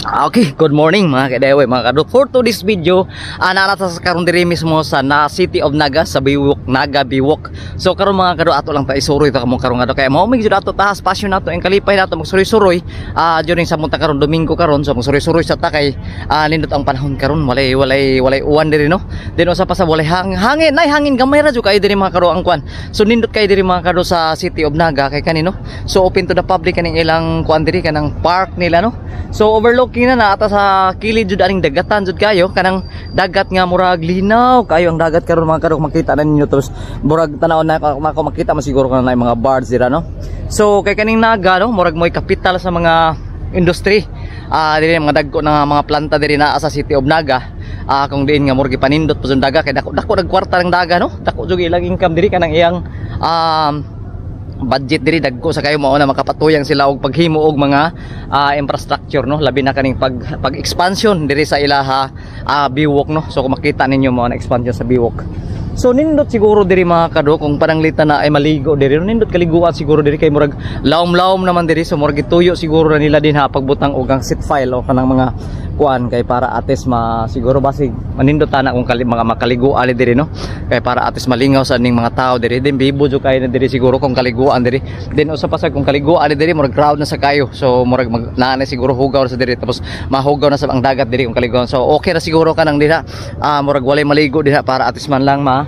Okay, good morning mga kadewe, mga kado. For today's video, nasa sa karon diri mismo sa na City of Naga sa Biwok, Naga Biwok. So karon mga kado, ato lang ta isuroy ta kamo karon nga kay mao mig jud ato ta passion nato ang kalipay nato magsuroy-suroy during sa munta karon Domingo karon. So magsuroy-suroy sa ta kay nindot ang panahon karon, walay walay walay uwan diri, no. Then usa pa sa walay hangin, nay hangin gamay ra jud kay diri mga kado ang kwan. So nindot kay diri mga kado sa City of Naga kay kanino. So open to the public kaning ilang kwan diri, kanang park nila, no. So overlooking na ata sa kilid jud aning dagatan jud kayo, kanang dagat nga murag linaw kayo ang dagat karon mga kado, makita na ninyo. Tapos murag tan-aw na ako, makita man siguro kana mga birds dira, no. So kay kaning Naga, no, murag mo'y kapital sa mga industry diri, mga dagko na mga planta diri naa sa City of Naga. Kung diin nga murag gipanindot pa jud daga kay dako dako nagkwarta ng daga, no, dako jud ilang income diri, kanang iyang budget diri dagko sa kayo, mao na makapatuyang sila og paghimo og mga infrastructure, no, labi na kaning pag pag expansion diri sa ilaha Biwok, no. So kung makita ninyo, mao na expansion sa Biwok. So nindot siguro diri mga kado kung pananglitan na ay maligo diri, no? Nindot kaliguan siguro diri kay murag lawom-lawom naman diri. So murag gituyo siguro na nila din ha pagbutang og ang sit file o kanang mga kuan kay para ates ma siguro basig manindot ana kung mga makaliguan diri, no, kay para ates malingaw sa ning mga tao diri. Din bibo jud kay na diri siguro kung kaliguan diri. Din usa pa sa kung kaliguan diri, murag crowd na sa kayo. So murag mag, naa na siguro hugaw sa diri, tapos mahugaw na sa ang dagat diri kung kaliguan. So okay ra siguro kanang diha, murag walay maligo diha para ates man lang ma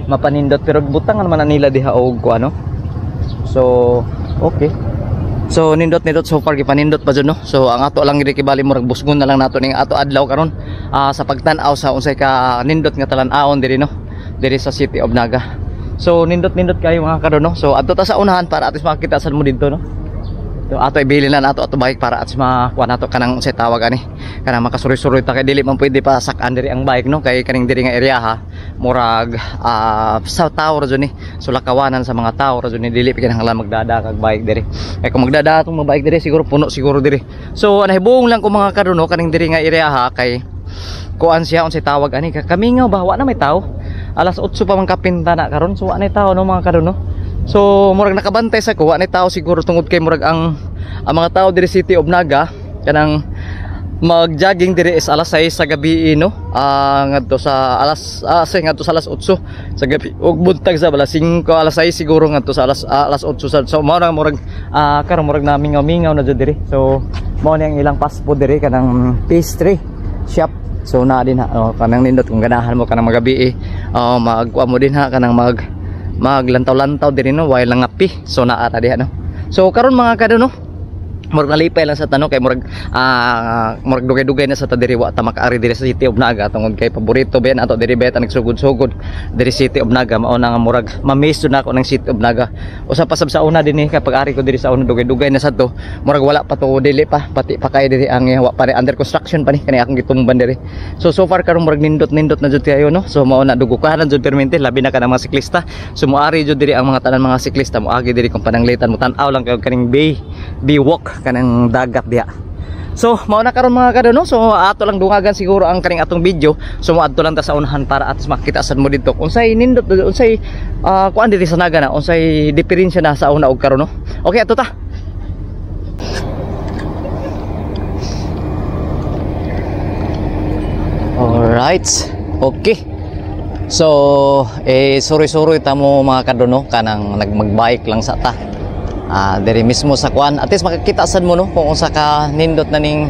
mapanindot, pero butang naman na nila diha og kuan, no. So okay. So nindot nindot so far, gipanindot pa jud, no. So ang ato lang gid kibali murag busgon na lang nato ning ato adlaw karon sa pagtan-aw sa unsay ka nindot nga talan-awon diri, no, diri sa City of Naga. So nindot nindot kayo mga karon, no. So adto ta sa unahan para atis makita sad mo didto, no. So ato ibili na nato ato bike para atis makuha nato kanang unsay tawag ani, kanang makasuroy-suroy ta kay dili man pwede pa sak-an diri ang bike, no, kay kaning diri nga area ha murag sa tao ra jud ni. So lakawanan sa mga tao ra jud ni, dili pa kinahanglan magdada kag bike diri kay kung magdada atong mga bike diri siguro puno siguro diri. So nahibong lang ko mga karon, no, kaning diri nga area ha kay kuan siya, unsay tawag ani, kamingaw ba, wa na may tao, alas 8 pa man kapinta na karon. So wa na tao, no, mga karon, no. So murag nakabantay sa ko, wa na tao siguro tungod kay murag ang mga tao diri City of Naga kanang mag-jogging diri is alas 6 sa gabi, no, ngadto sa alas ngadto sa alas 8 sa gabi ug buntag sa alas 5, alas 6 siguro ngadto sa alas 8 sa. So mao na murag karon murag namingaw-mingaw na jud diri. So mao ni ang ilang fast food diri, kanang pastry shop. So naa din ha, oh, kanang nindot kung ganahan mo kanang magabi, magkuha mo din ha kanang maglantaw-lantaw diri, no, while nangapi. So naa ra diha, no. So karon mga kado, no, murag nalipay lang sa tanong kay murag murag dugay-dugay na sa ta diri wa ta makaari diri sa City of Naga tungod kay paborito ba yan ato diri beta nagsugod-sugod diri City of Naga. Mao na nga murag ma-miss jud nako ng City of Naga. Usa pa sab sa una dinhi kay pag-ari ko diri sa una dugay-dugay na sad to, murag wala pa to, dili pa pati pa kay diri ang wa pa under construction pa ni kani akong gitumban diri. So so far karon murag nindot-nindot na jud kayo, no. So mao na dugukahan jud permente, labi na kanang mga siklista. So moari jud diri ang mga tanan mga siklista, moagi diri kung pananglitan mo tan-aw lang kayo kaning bay walk kanang dagat diha. So mao na karon mga kado, no. So ato lang dungagan siguro ang kaning atong video. So moadto lang ta sa unahan para atos makita sad mo didto unsay nindot, unsay kuan diri sa Naga na, unsay diferensya na sa una og karon, no. Okay, ato ta. Alright. Okay. So suroy-suroy ta mo mga kado, no, kanang nagmagbike lang sa ta. Diri mismo sa kuan, at least makakita sad mo, no, kung unsa ka nindot na ning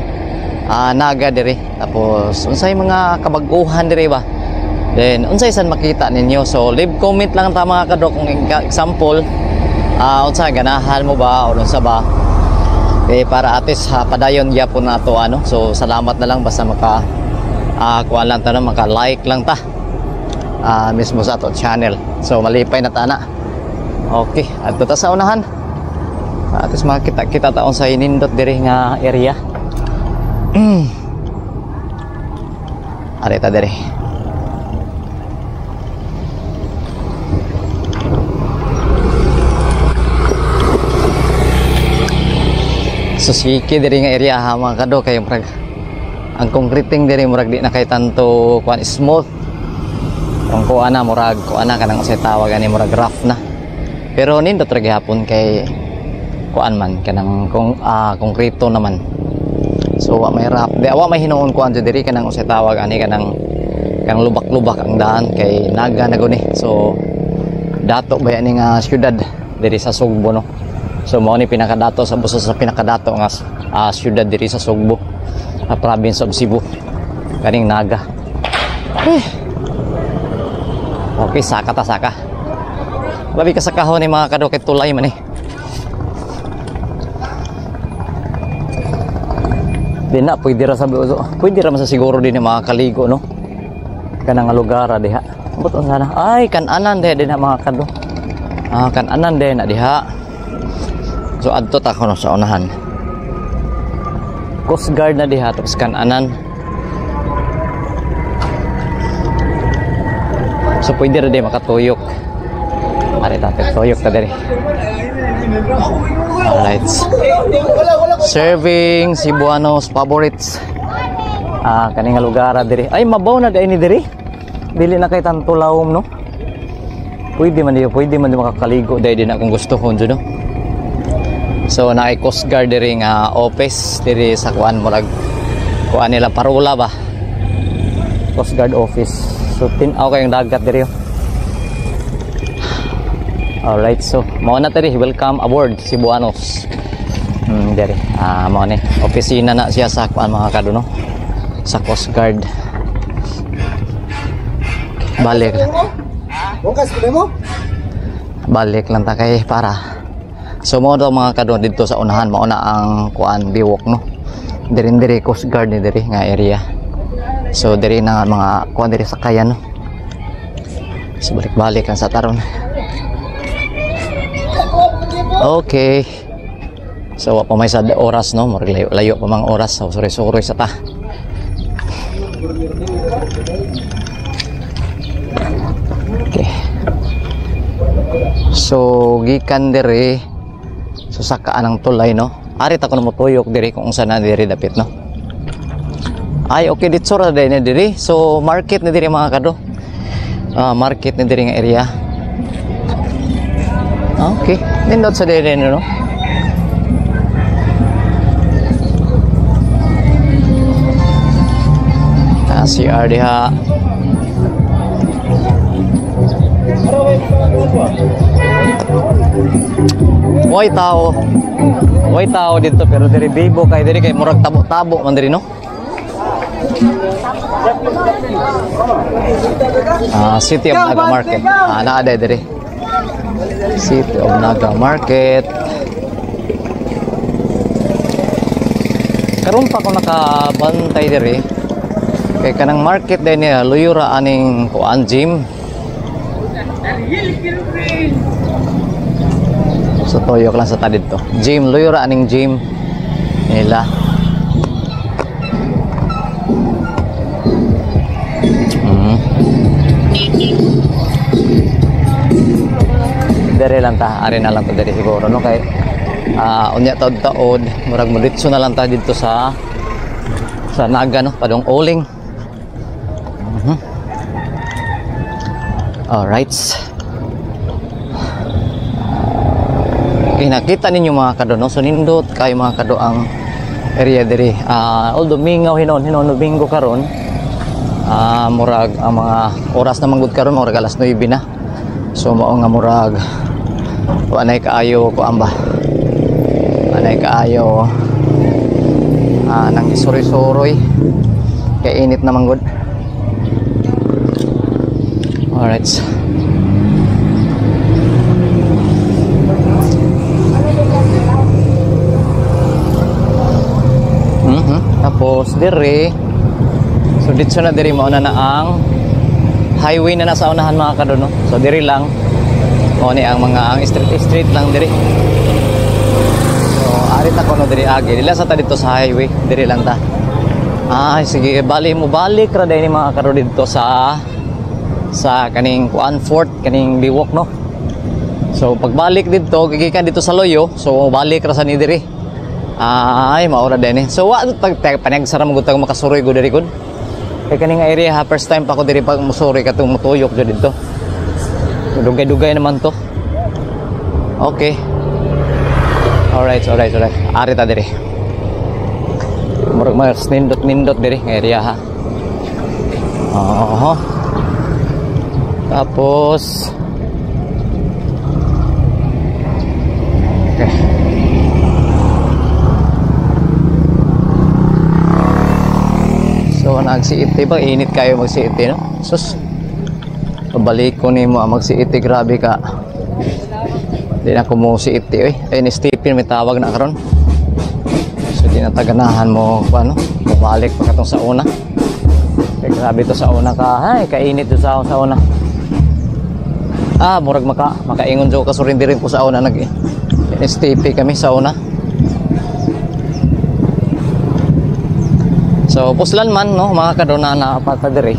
Naga diri, tapos unsay mga kabag-uhan diri ba, then unsay san makita ninyo. So leave comment lang ta mga kado kung example unsa ganahan mo ba o unsa ba, eh, para at least padayon gyapon nato ano. So salamat na lang basta maka kuan lang ta, no, maka like lang ta mismo sa ato channel. So malipay na ta na. Okay, adto ta sa unahan. At least makita-kita taon sa inindot diri nga area. Arita diri. So sige diri nga area ha mga kado kay murag ang concreting diri murag di na kay tanto kuan smooth. Kung kuan na murag kuan na kanang unsay tawag ani, murag rough na. Pero nindot ra gihapon kay kuan man kanang kung konkreto naman. So wa may rap. Di wa may hinuon kuan jud diri, kanang unsay tawag ani, kanang kang lubak-lubak ang daan kay Naga na guni. So dato ba ni nga syudad diri sa Sugbo, no? So mao ni pinakadato sa busa sa pinakadato nga syudad diri sa Sugbo, province of Cebu, kaning Naga. Eh. Okay, saka ta, saka. Labi ka sa kahon ni mga kado kay tulay man eh. Di na, pwede ra sa pwede ra man sa siguro din mga kaligo, no? Kanang lugar diha. But unsa na? Ay, kananan diha din na mga kado. Ah, kananan diha na diha. So adto ta kuno sa unahan. Coast Guard na diha tapos kananan. So pwede ra di makatuyok. Ari ta tuyok ta diri. Alright. Serving Cebuanos favorites. Ah, kani nga lugar diri. Ay, mabaw na dai ni diri. Dili na kay tantulawom, no. Pwede man di makakaligo dai din akong gusto kon no. So naay Coast Guard diri nga office diri sa kuan, murag kuan nila, parola ba. Coast Guard office. So tin-aw kayong dagat diri. Oh. Alright, so mao na diri, welcome aboard Cebuanos. Diri. Ah, mao ni opisina na siya sa kuan mga kado, no. Sa Coast Guard. Balik. Bukas ko mo? Balik lang ta kay para. So mao daw mga kado didto sa unahan, mao na ang kuan Biwok, no. Diri diri Coast Guard ni diri nga area. So diri na mga kuan diri sakayan, no. So balik-balik lang sa taron. Okay. So wa pa may sad oras, no, murag layo-layo pa mang oras. So suri-suri sa ta. Okay. So gikan diri so sakaan ang tulay, no. Ari ta kuno motuyok diri kung unsa na diri dapit, no. Ay, okay, dito ra dai na diri. So market ni diri mga kado. Market ni diri nga area. Okay, nindot sa diri, no. Ah, CR diha. Way tao. Way tao dito pero diri bibo kay diri kay murag tabo-tabo man diri, no. Ah, City of Naga Market. Ah, naa day diri. City of Naga Market. Karon pa ko nakabantay diri. Kay kanang market day niya luyo ra aning kuan gym. So toyok lang sa ta didto. Gym, luyo ra aning gym nila. Dere lang ta, ari na lang ta dere siguro, no, kay unya taod-taod murag moditso na lang ta didto sa Naga, no, padong Oling. Alright. Okay, nakita ninyo mga kado, no? So nindot kayo mga kado ang area diri. Although mingaw hinon hinon Domingo karon. Murag ang mga oras na manggod karon murag alas 9 na. So mao nga murag wa nay kaayo kuan ba. Wa nay kaayo nang isuroy-suroy kay init na manggod. Alright. Tapos dire, so dito na dire mao na na ang highway na nasa unahan mga kado, no. So dire lang mao ni ang mga ang street lang dire. So ari ta kono dire agi dila sa ta dito sa highway, dire lang ta. Ay sige, bali mo balik ra dai ni mga kado didto sa kaning kuan fort, kaning Biwok, no. So pagbalik didto gigikan dito sa Loyo, so balik ra sa ni diri. Ay maura din eh. So wa pag panagsara mo gud makasuroy gud diri gud. Kay kaning area ha, first time pa ko diri pag musuroy katong mutuyok jud didto. Dugay-dugay naman to. Okay. Alright. Ari ta diri. Murag mas nindot-nindot diri nga area ha. Oo. Tapos okay. So nagsiiti ba, init kayo magsiiti, no? Sus. Pabalik ko nimo ang magsiiti, grabe ka. Di na ko mo siiti oy. Ay ni Stephen may tawag na karon. So di na taganahan mo ano, balik pa katong sa una. Kay grabe to sa una ka. Ay kainit to sa una. Ah, murag makaingon jud ka surrender ko sa una, nag STP kami sa una. So puslan man, no, mga kadona na pa ta diri.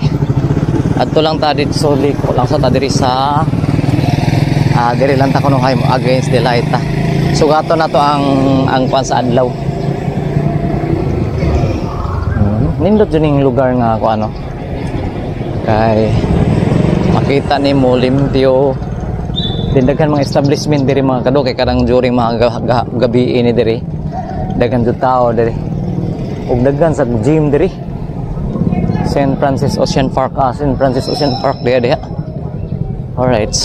Adto lang ta dito, so liko lang sa ta diri sa diri lang ta kuno hay mo against the light ta. Sugato na to ang kwan sa adlaw. Nindot jud ning lugar nga ako ano. Kay makita nimo limpyo. Daghan mga establishment diri mga kado, kay karang during mga gabi ini diri. Daghan jud tao diri. Ug daghan sa gym diri. St. Francis Ocean Park, St. Francis Ocean Park diha diha. Alright.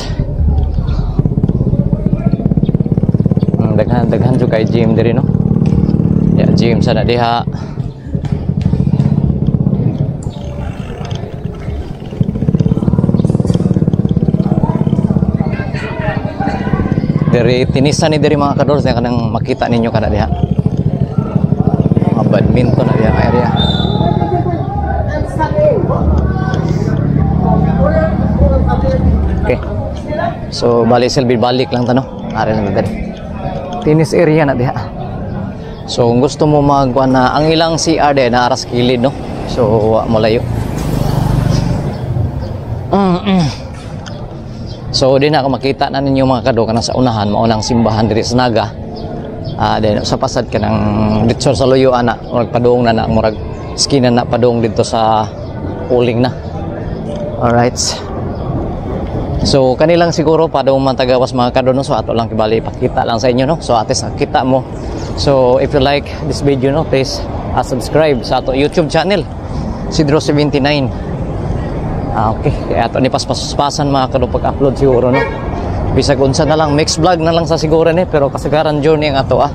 Daghan jud kay gym diri, no. Ya, gym sa na diha. Diri tinisan ni diri mga kadors, kanang makita ninyo kana diha. Mga badminton na diha area. Okay. So bali selbi balik lang ta, no. Ari lang diri. Tennis area na diha. So kung gusto mo magkuan na ang ilang CR de na aras kilid, no. So wa mo layo. So di na ako makita na ninyo mga kado kanang sa unahan mao nang simbahan diri sa Naga. Then sa pasad kanang dito sa luyo ana, murag padung na na, murag skina na padung dito sa uling na. Alright. So kanilang siguro padung man tagawas mga kado, no. So ato lang kibali ipakita lang sa inyo, no. So ates nakita mo. So if you like this video, no, please subscribe sa ato YouTube channel Sidro79. Okay, kaya ato ni paspasan mga kado pag-upload siguro, no. Bisag unsa na lang, mix vlog na lang sa siguro ni, pero kasagaran journey ang ato ah.